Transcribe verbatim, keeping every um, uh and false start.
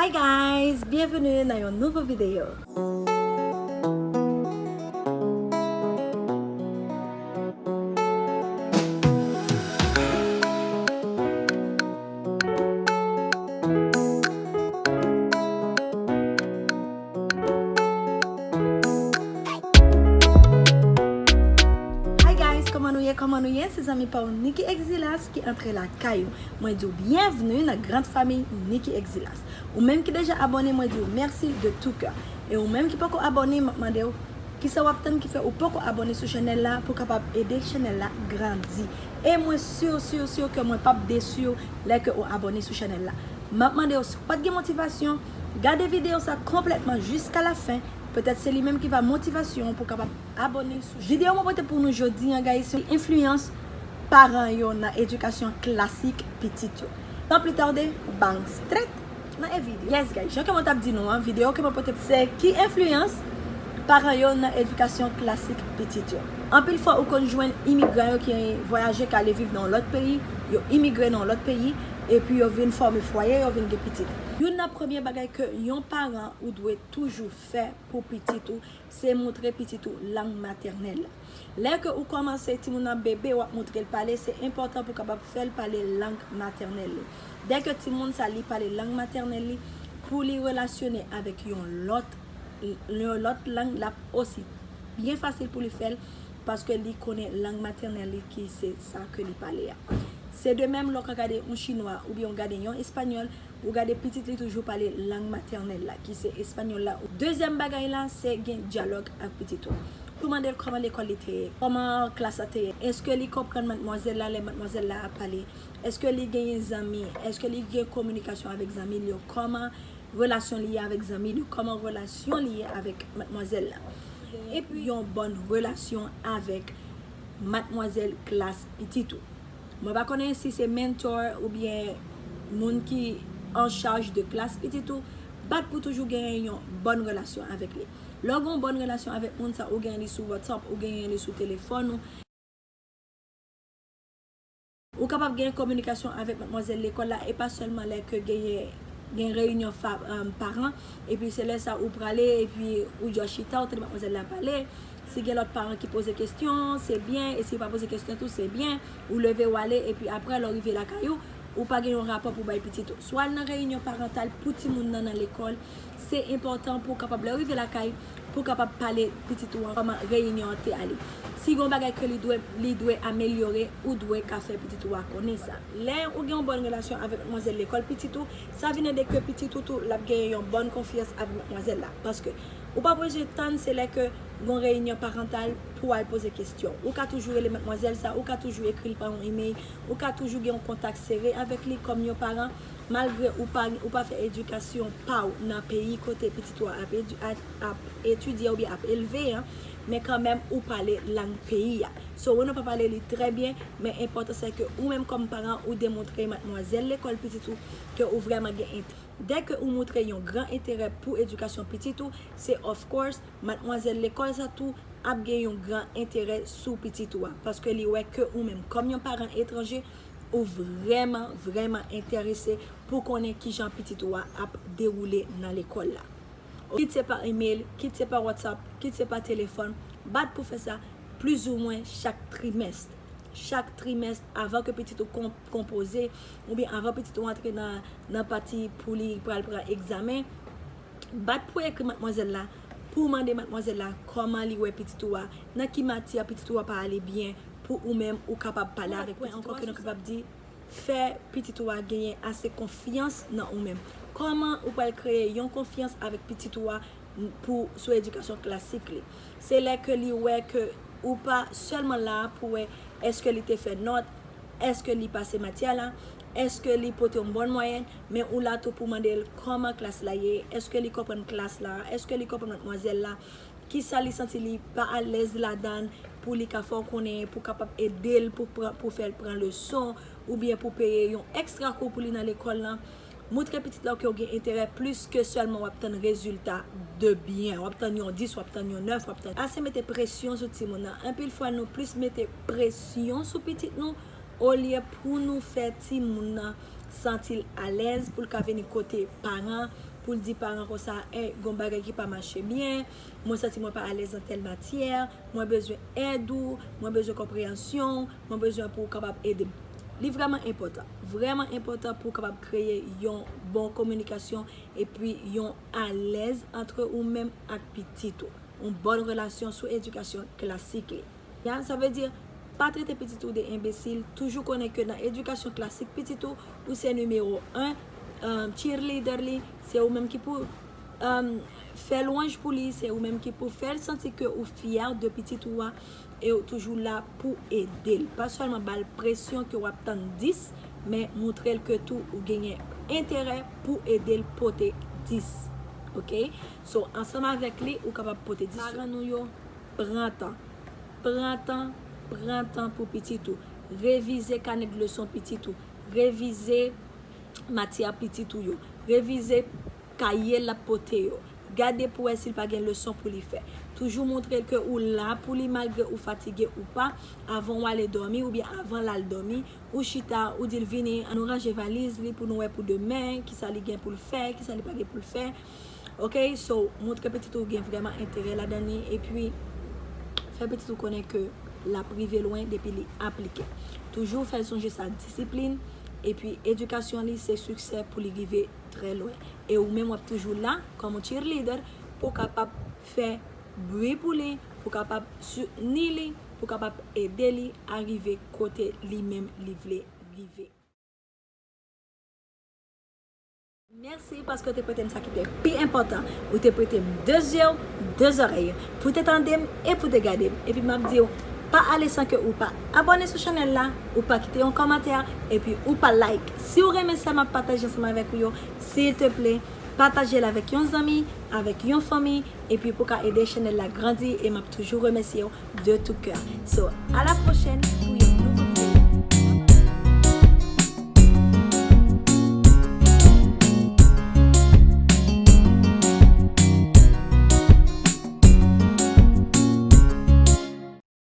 Hi guys, byenveni nan yon nouvo videyo. Hi guys, kòman nou ye? Kòman nou ye? Se zanmi pa w Nicky Exilas ki antre lakay ou. Mwen di w byenvni nan grand fanmi Nicky Exilas. Ou menm ki deja abòne, mwen di w mèsi de tout cœur. E ou menm ki poko abòne, m ap mande w kisa w ap tann ki fè ou poko abòne sou chanèl la pou kapab ede chanèl la grandi. E mwen si, si, si ke mwen p ap desi w lè ke ou abòne sou chanèl la. M ap mande w, si w pa t gen motivasyon, gade videyo sa konplètman jiska la fen. Petèt se li menm ki va motivasyon w pou kapab abòne sou chanèl. Videyo mwen pote pou nou jodi a, guys, se enfliyans paran yo nan edikasyon klasik pitit yo. San pli tade, bang, strèt nan e videyo. Yes, guys, jan ke mwen t ap di nou an, videyo ke mwen pote se ki enfliyans paran yo nan edikasyon klasik pitit yo. Anpil fwa, ou konn jwenn imigran yo ki vwayaje k ale viv nan yon lòt peyi, yo imigre nan yon lòt peyi, epi yo vin fòme fwaye, yo vin gen pitit. Youn nan premye bagay ke yon paran ou dwe toujou fè pou pitit ou, se montre pitit ou lang matènèl la. Lè ke ou kòmanse timoun nan bebe, w ap montre l pale, se enpòtan pou w kapab fè l pale lang matènèl li. Dèke timoun sa li pale lang matènèl li, pou li relasyone avèk yon lòt, yon lòt lang, l ap osi byen fasil pou li fè l, paske li konnen lang matènèl li ki se sa ke li pale a. Se de menm lè w ka gade yon chinwa oubyen w gade yon espanyòl, ou gade pitit li toujou pale lang matènèl la, ki se espanyòl la. Dezyèm bagay la, se gen dyalòg ak pitit ou. Ou mande l kòman lekòl li te ye, kòman klas la te ye, èske li konprann madmwazèl la lè madmwazèl la ap pale, èske li genyen zanmi, èske li gen kominikasyon avèk zanmi l yo, kòman relasyon li ye avèk zanmi l yo, kòman relasyon li ye avèk madmwazèl la. Epi yon bòn relasyon avèk madmwazèl klas pitit ou. Mwen pa konnen si se mentor oubyen moun ki an chaj de klas pitit ou, bat pou toujou genyen yon bòn relasyon avèk li. Lè w gen yon bòn relasyon avèk moun sa, ou genyen li sou WhatsApp, ou genyen li sou telefòn ou. Ou kapab gen kominikasyon avèk madmwazèl lekòl la, e pa sèlman lè ke genyen, gen reyinyon fa-, um, paran, epi se lè sa ou prale, epi ou just chita, ou tande madmwazèl la pale. Si gen lòt paran ki poze kesyon, se byen, e si yo pa poze kesyon tou, se byen. Ou leve, w ale, epi apre, lè w rive lakay ou, ou pa gen yon rapò pou bay pitit ou. Swa al nan reyinyon parantal pou timoun nan nan lekòl, se enpòtan pou w kapab, lè w rive lakay, pou w kapab pale pitit ou an kòman reyinyon an te ale. Si gen yon bagay ke li dwe, li dwe amelyore, ou dwe ka fè pitit ou a konnen sa. Lè ou gen yon bòn relasyon avèk madmwazèl lekòl pitit ou, sa vin ede ke pitit ou tou, l ap genyen yon bòn konfyans avèk madmwazèl la. Paske ou pa bezwen tann se lè ke gen yon reyinyon parantal pou w al poze kesyon. Ou ka toujou rele madmwazèl sa, ou ka toujou ekri l pa yon email, ou ka toujou gen yon kontak sere avèk li kòm yon paran. Malgre ou pa, ou pa fè edikasyon pa w nan peyi kote pitit ou a ap edu-, a, ap etidye oubyen ap elve an, men kanmenm ou pale lang peyi a. So, wi, nou pa pale li trè byen, men enpòtan se ke ou menm kòm paran, ou demontre madmwazèl lekòl pitit ou ke ou vrèman gen ent-, dèke ou montre yon gran enterè pou edikasyon pitit ou, se of course, madmwazèl lekòl sa tou ap gen yon gran enterè sou pitit ou a, paske li wè ke ou menm kòm yon paran etranje, ou vrèman, vrèman enterese pou konnen kijan pitit ou a ap dewoule nan lekòl la. Kit se pa email, kit se pa WhatsApp, kit se pa telefòn, bat pou fè sa plizoumwen chak trimès. Chak trimès, avan ke pitit ou kon-, konpoze, oubyen avan pitit ou antre nan, nan pati pou li pral pran egzamen, bat pou ekri madmwazèl la, pou w mande madmwazèl la kòman li wè pitit ou a, nan ki matyè pitit ou a pa ale byen, pou ou menm ou kapab pale avèk pitit ou a, ankò ke nou kapab di, fè pitit ou a genyen ase konfyans nan ou menm. Kòman ou pral kreye yon konfyans avèk pitit ou a pou, sou edikasyon klasik li? Se lè ke li wè ke ou pa sèlman la pou wè èske li te fè nòt, èske li pase matyè la, èske li pote yon bòn mwayèn, men ou la tou pou mande l kòman klas la ye, èske li konprann klas la, èske li konprann madmwazèl la, kisa li santi li pa alèz ladan l, pou li ka fè w konnen, pou kapab ede l, pou pran, pou fè l pran leson, oubyen pou peye yon èkstra kou pou li nan lekòl lan. Montre pitit la w ke w gen enterè plis ke sèlman w ap tann rezilta de byen. W ap tann yon dis, w ap tann yon nèf, w ap tann. Ase mete presyon sou timoun nan. Anpil fwa, nou plis mete presyon sou pitit nou, olye pou nou fè timoun nan santi l alèz, pou l ka vini kote paran, pou l di paran konsa, hey, gon bagay ki pa mache byen, mwen santi mwen pa alèz nan tèl matyè, mwen bezwen èd ou, mwen bezwen konpreyansyon w, mwen bezwen pou w kapab ede m. Li vrèman enpòtan, vrèman enpòtan pou w kapab kreye yon bon kominikasyon epi yon alèz antre ou menm ak pitit ou. Yon bòn relasyon sou edikasyon klasik li. Ya, sa vle di, pa trete pitit ou de enbesil, toujou konnen ke nan edikasyon klasik pitit ou, ou se nimewo en, um, cheerleader li, se ou menm ki pou, um, fè lwanj pou li, se ou menm ki pou fè l santi ke ou fyè de pitit ou a, e ou toujou la pou ede l. Pa sèlman ba l presyon ke w ap tann dis, men montre l ke tou ou genyen enterè pou ede l pote dis. Oke? So, ansanm avèk li, ou kapab pote dis. Paran nou yo, pran tan. Pran tan, pran tan pou pitit ou. Revize kanèt leson pitit ou. Revize matyè pitit ou yo. Revize kaye l ap pote yo. Gade pou wè si l pa gen leson pou li fè. Toujou montre l ke ou la pou li malgre ou fatige ou pa. Avan w ale dòmi oubyen avan l al dòmi, ou chita, ou di l vini, ann nou ranje valiz li pou nou wè pou demen, kisa li gen pou l fè, kisa li pa gen pou l fè. Oke, so, montre pitit ou gen vrèman enterè ladan li, epi fè pitit ou konnen ke l ap rive lwen depi li aplike. Toujou fè l sonje sa, disiplin, epi edikasyon li se siksè pou li rive trè lwen. E ou menm w ap toujou la, kòm yon cheerleader, pou w kapab fè bri pou li, pou w kapab soutni li, pou w kapab ede li arive kote li menm li vle rive. Mèsi paske w te prete m sa ki te pi enpòtan. Ou te prete m de zye w, de zòrèy, pou te tande m e pou te gade m. Epi m ap di w, pa ale san ke ou pa abòne sou chanèl la, ou pa kite yon kòmantè, epi ou pa like. Si w renmen sa m ap pataje ansanm avèk ou yo, silteple, pataje l avèk yon zanmi, avèk yon fanmi, epi pou ka ede chanèl la grandi, e m ap toujou remèsye w de tout cœur. So, à la prochaine pou yon